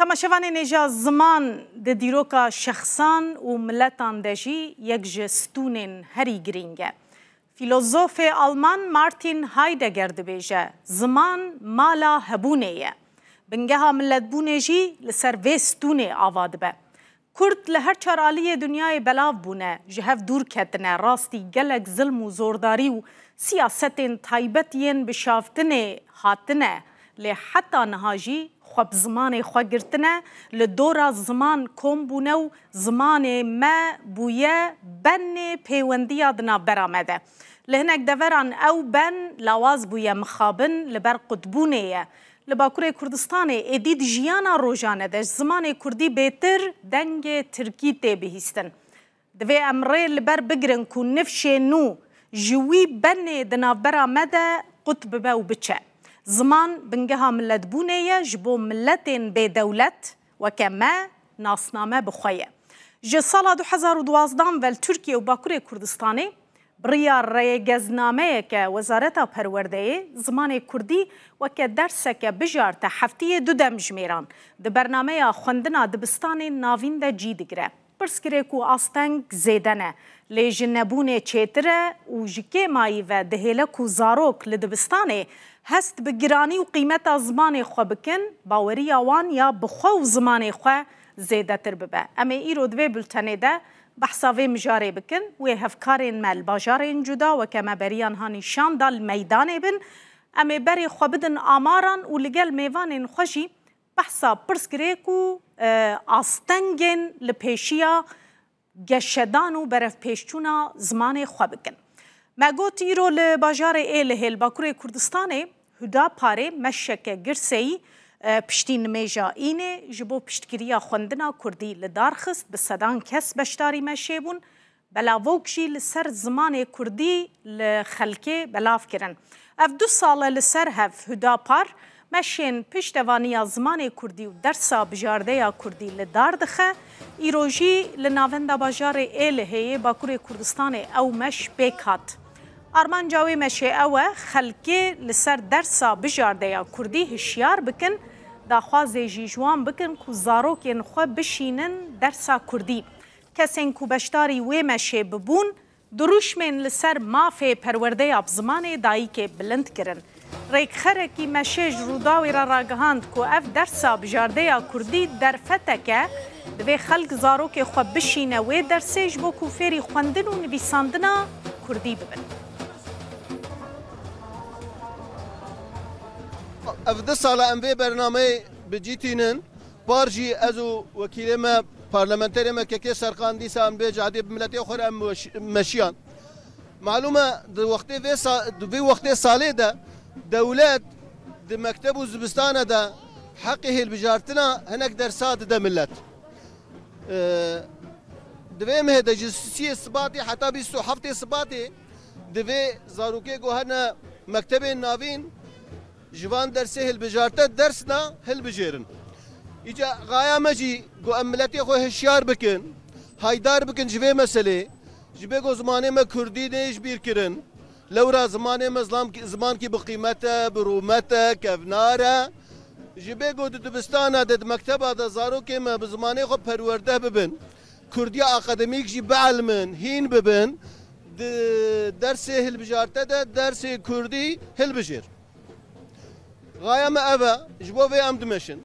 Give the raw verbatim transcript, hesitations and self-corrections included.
Temaşevanên hêja, ziman di dîroka şexsan û miletan de jî yek ji stûnên herî girîng e. Fîlozofê Alman Martin Heidegger dibêje, ziman mala hebûnê ye. Bingeha miletbûnê jî li ser vê stûnê ava dibe. Kurd li her çar aliyê dinyayê belav bûne, ji hev dûr ketine, rastî gelek zilm û zordarî û siyasetên taybet yên bişavtinê hatine, lê heta niha jî xwe bi zimanê xwe girtine, li dora ziman kom bûne û zimanê me bûye benê pêwendiya di navbera me de. Li hinek deveran ew ben lawaz bûye, mixabin li ber qutbûnê ye. Li Bakurê Kurdistanê êdî di jiyana rojane de ji zimanê kurdî bêtir dengê tirkî tê bihîstin. Divê em rê li ber bigirin ku nifşê nû ji wî benê di navbera me de qut bibe û biçe. Ziman bingeha miletbûnê ye, ji bo miletên bêdewlet weke me nasname bi xwe ye. Ji sala du hezar û duwazdeh ve li Tirkiye û Bakurê Kurdistanê bi riya rêgeznameyeke Wezareta Perwerdeyê zimanê kurdî weke derseke bijarte heftiyê du dem jimêran di bernameya xwendina dibistanên navîn de cî digire. Pirsgirêk û asteng zêde ne, lê ji nebûnê çêtir e û ji kêmayî ve dihêle ku zarok li dibistanê hest bi giranî û qîmeta zimanê xwe bikin, baweriya wan ya bi xwe û zimanê xwe zêdetir bibe. Em ê îro di vê bultenê de behsa vê mijarê bikin. Wê hevkarên me li bajarên cuda, weke me beriya niha nîşan da, li meydanê bin. Em ê berê xwe bidin amaran û li gel mêvanên xwe jî behsa pirsgirêk û, e, astengên li pêşiya geşedan û berevpêşçûna zimanê xwe bikin. Me got, îro li bajarê Êlihê li Bakurê Kurdistanê Hudaparê meşeke girseyî, e, piştî nimêja înê ji bo piştgiriya xwendina kurdî li dar xist, bi sedan kes beşdarî meşê bûn. Belavok jî li ser zimanê kurdî li xelkê belav kirin. Ev du sal e li ser hev Hudapar meşên piştevaniya zimanê kurdî û dersa bijardeya kurdî li dar dixe. Îro jî li navenda bajarê Êlihê yê Bakurê Kurdistanê ew meş pêk hat. Armanca wê meşê ew e, xelkê li ser dersa bijardeya kurdî hişyar bikin, daxwazê jî ji wan bikin ku zarokên xwe bişînin dersa kurdî. Kesên ku beşdarî wê meşê bibûn, dirûşmên li ser mafê perwerdeya bi zimanê dayikê bilind kirin. Rêkxerekî meşê ji Rûdawê re ragihand ku ev dersa bijardeya kurdî derfetek e, divê xelk zarokê xwe bişîne wê dersê ji bo ku fêrî xwendin û nivîsandina kurdî bibin. Ev du sala em vê bernameyê bi cî tînin. Par jî ez û wekîlê me, parlamenterê me Kekê Serkan dîsa em vê cadê bi miletê xwe re em weş-, meşiyan. Malûm e, di wextê vê sa-, di vê wextê salê de dewlet di mekteb û zibistana de heqê hêlbijartina hinek dersa dide milet. Ee, di vê mehê de ji siyê Sibatê heta bîst û heftê Sibatê divê zarokê ku hene mektebên navîn ji van dersê hilbijarte ders na hilbijêrin. Îca xaya me jî ku em miletê xwe hişyar bikin, haydar bikin ji vê meselê, ji bê ku zimanê me kurdî nê ji bîr kirin, lewra zimanê me zilam-, zimankî bi qîmet e, bi rûmet e, kevnar e. Ji bê ku di dibistana de, di mekteba de zarokê me bi zimanê xwe perwerde bibin, kurdiya akademîk jî bielmin, hîn bibin, di dersê hilbijarte de dersê kurdî hilbijêr. Xaya me ev e, ji bo vê em dimeşin.